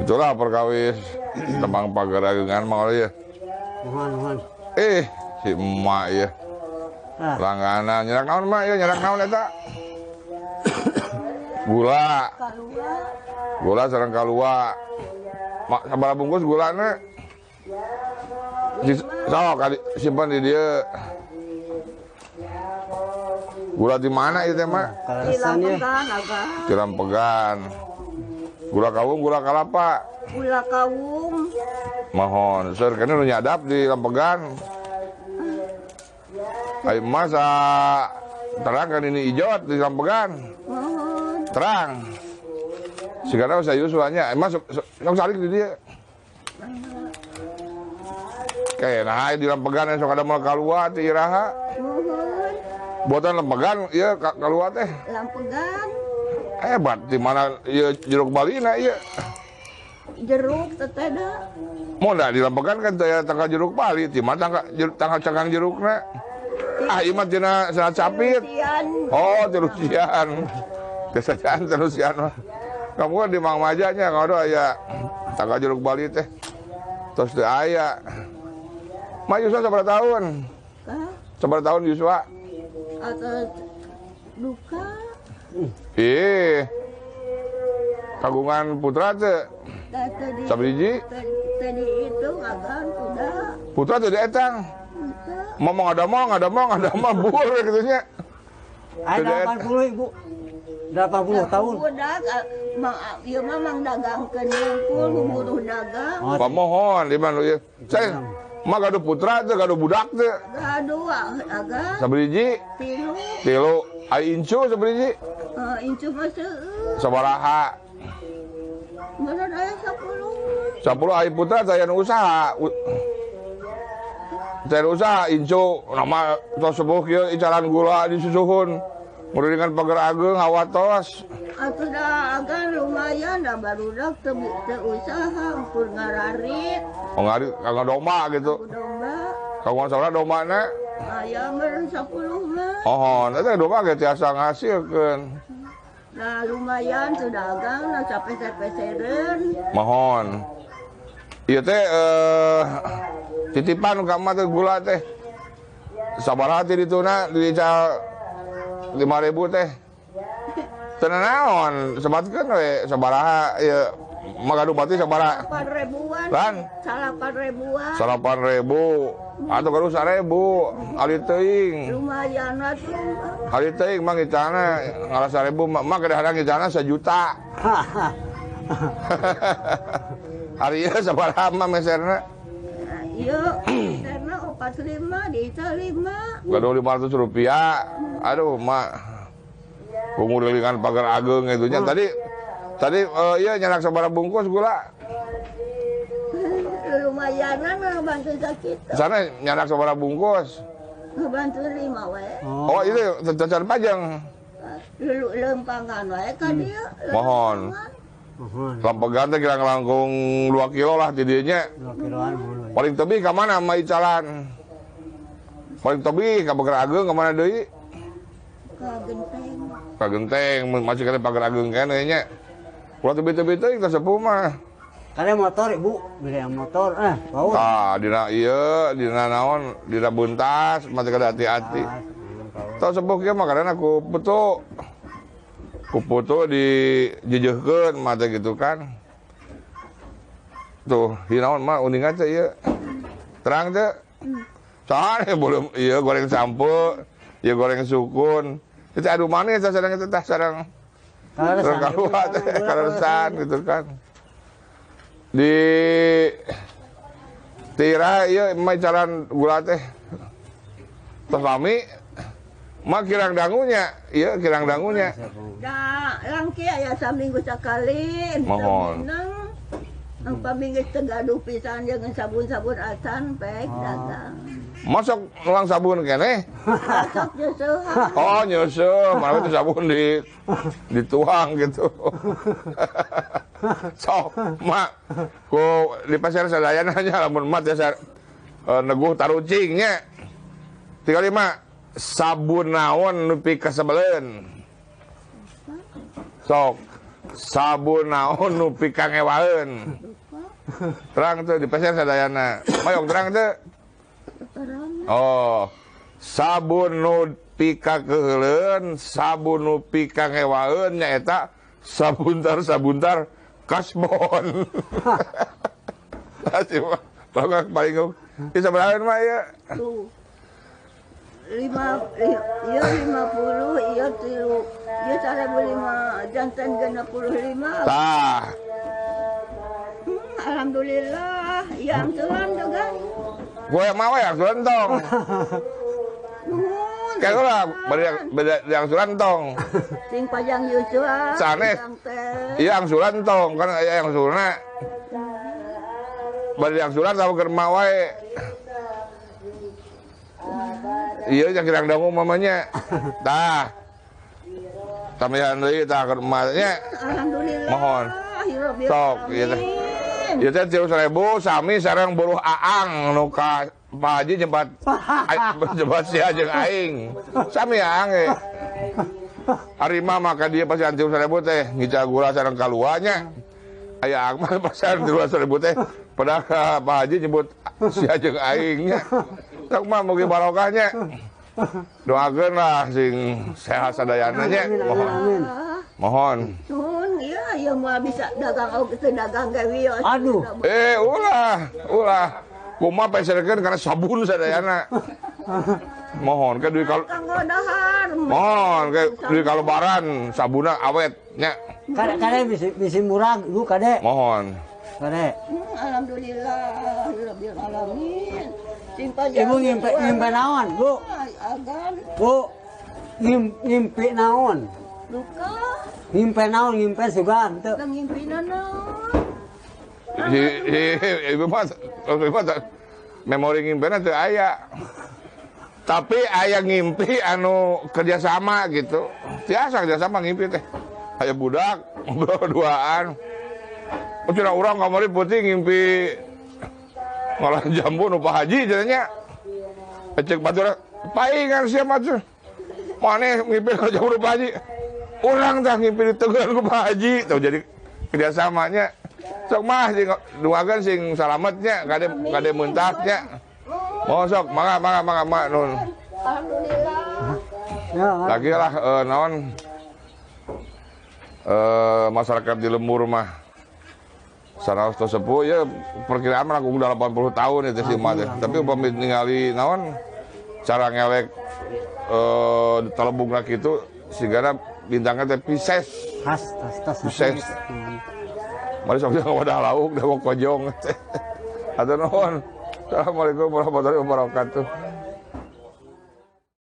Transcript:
Itulah perkawis tembang pagerageungan mah ya. Mohon. Si emak ya. Ah. Langganan nyerak naon mak ya, nyerak naon eta? Gula. Kalua. Gula sareng kalua. Mak sabaraha bungkus gulana? Sok simpan di dieu. Gula di mana ieu teh, Mak? Kaleresan ya. Di Lampegan. Gula kawung, gula kalapa? Gula kawung. Mohon, seur kene nu nyadap di Lampegan. Ayo masa terang kan ini ijot di Lampegan. Mohon. Terang. Sigana saya yusuanya, emang sok salik di dia. Kayak nah di Lampegan sok ada mal kalua ti iraha. Mohon. Buatan Lampegan ieu kalua teh. Lampegan. Hebat di mana ieu jeruk balina ieu. Jeruk teteh da. Mun da di Lampegan kan teh tangkal jeruk Bali, di mana tangkal cangkang jerukna. Ah ieu mah tina sanat capit. Oh, terusian. Kesajaan terusian mah. Kamu kan di Mang Majanya kalau aya tangkal jeruk Bali teh. Terus teu aya. Ma Yuswa sabaraha tahun? Sabaraha tahun Yuswa? Atau duka. Ih. Kagungan putra teh. Sabiji? Tadi itu agan udah. Putra teh etang. Ngomong ada mau bur gitu nya. Ada 80 Ibu. 80 tahun. Udah, mang ieu mah mang dagangkeun wungkul, buruh dagang. Pamohon di mana ieu? Saya mah gaduh putra teh, gaduh budak teh. Gaduh agan. Sabiji? Tilu. Tilu. Ai incu sabiji? Incu mah seueur. Sabaraha? Meureun aya 10. 10 ai putra teh aya nu usaha. Teh usaha incu nama tos sepuh kieu icalan gula disusuhun. Muridingan pagar ageung hawatos. Atuh da agan lumayan da barudak teu usaha ukur ngararit. Oh ngarit kanggo domba gitu. Domba. Kanggo sabaraha dombana? Aya meureun 10 mah. Oh, eta domba ge tiasa ngasilkeun. Nah lumayan tuh dagang nah sapeser-pesereun. Mohon. Ieu teh titipan ka emak teh gula teh. Sabaraha ti dituna dical 5.000 teh. Teu naon, sebatkeun we sabaraha ieu mah gaduh pati sabaraha? 8 ribuan. Lan? 8 ribuan. 8.000. Atuh gaduh 1.000, ali teuing. Lumayan atuh. Ali teuing mah ngicana ngalah 1.000 mah kadang-kadang ngicana 1 juta. Hari ieu sabaraha mah meserna? Ieu meserna 45 diical 5. Gaduh 500 rupiah. Aduh, mak. Pengurilingan pagar ageung itu nya. Tadi ieu nyanak sabaraha bungkus gula? Lumayanan ngebantu sakit. Sana nyanak sabaraha bungkus? Ngebantu 5 we. Oh, itu cacan pajang. Lempangan wae ka dieu. Mohon. Lampegan teh kira langkung 2 kilo lah ti dieu nya. 2 kiloan. Paling tebih ka mana mah icalan? Paling tebih ka Pagar Ageung ka mana deui? Ka Genteng. Ka Genteng, masih kana Pagar Ageung keneh nya. Ulah tebih-tebih teuing teh sepuh mah. Kana motor Ibu, beli yang motor bau. Tah, dina ieu, dina naon, dina buntas, mati kada hati-hati. Tah sepuh kieu mah kadang ku putu. Ku putu dijejeuhkeun mah teh gitu kan. Tuh, ieu naon mah uningan teh ieu. Terang teh. Saha boleh ieu goreng sampo, ieu goreng sukun. Itu adu manis teh sareng eta teh sareng. Kaleresan kaleresan gitu kan. Di tira ieu mah caran gula teh. Tos lami mah kirang dangunya, ieu kirang dangunya. Da langki aya saminggu sakali. Mohon. Upami geus teu gaduh pisan jeung sabun-sabun acan pek dagang. Masuk nuang sabun keneh? Masuk nyeuseum. Oh, nyeuseum, malah itu sabun dituang gitu. Sok, mak, ku di pasar sadayana nya lamun mak tiasa neguh tarucing nya. 35 sabun naon nu pikasebeleun. Sok. Sabun naon nu pikangewaeun. Terang teu dipeser sadayana. Mayong terang teu? Oh. Sabun nu pikakeuheuleun, sabun nu pikangewaeun nyaeta sabuntar-sabuntar kasbon. Asih mah bangga paling ieu sabaraha mah ieu? Tuh. 5 ieu 50, ieu 3, ieu 1005, janten 65. Tah. Alhamdulillah, ieu angsulan dagang. Gue mau ya angsulan tong. Nuhun. Kayak lah, beda angsulan tong. Sing pajang yuswa. Sanes. Iya angsulan tong, kan aya angsulna. Bari angsulan tahu keur mah wae. Iya yang kirang dangu mamanya. Tah. Tambahan deui tah keur emasnya. Alhamdulillah. Mohon. Sok ieu teh. Ieu teh 300.000 sami sareng buruh aang nu ka Pak Haji nyebat nyebat sia jeung aing. Sami aang ge. Ari mah maka dia pasihan 300.000 teh ngica gula sareng kaluanya. Aya aang mah pasihan 300.000 teh padahal ka Pak Haji nyebut sia jeung aing nya. Sok mah mugi barokahnya. Doakeun lah sing sehat sadayana nya. Mohon. Mohon. Nuhun ieu ieu moal bisa dagang oge teu dagang ge wios. Aduh. Ulah, ulah. Kumaha peserkeun kana sabun sadayana. Mohon ke duit kalau mohon ke duit kalebaran sabunna awet nya. Kade kade bisi murah Bu kade. Mohon. Kade. Alhamdulillah rabbil alamin. Ibu ngimpi naon, Bu? Bu, ngimpi naon? Duka. Ngimpi naon, ngimpi sugan teu. Ngimpi naon? Ibu mah memori ngimpina teu aya. Tapi aya ngimpi anu kerjasama gitu. Tiasa kerjasama ngimpi teh. Aya budak ngobrol duaan. Oh cenah urang kamari peuting ngimpi ngolah jambu nu Pak Haji cenah. Cek batur paingan sia mah cenah. Maneh ngimpi ngolah jambu nu Pak Haji. Urang tah ngimpi diteungeun ku Pak Haji. Tuh jadi kerjasamanya. Sok mah sing duakeun sing salametnya kade kade muntahnya. Mau sok mangga mangga mangga mangga nun. Alhamdulillah. Lagi lah naon masyarakat di lembur mah sanaos tos sepuh ya perkiraan mah langkung 80 tahun itu sih mah teh. Tapi upami ningali naon cara ngelek telebungna kitu sigana bintangna teh Pisces. Khas tas Pisces. Mari sok wadah lauk da kojong teh. Hatur nuhun. Assalamualaikum warahmatullahi wabarakatuh.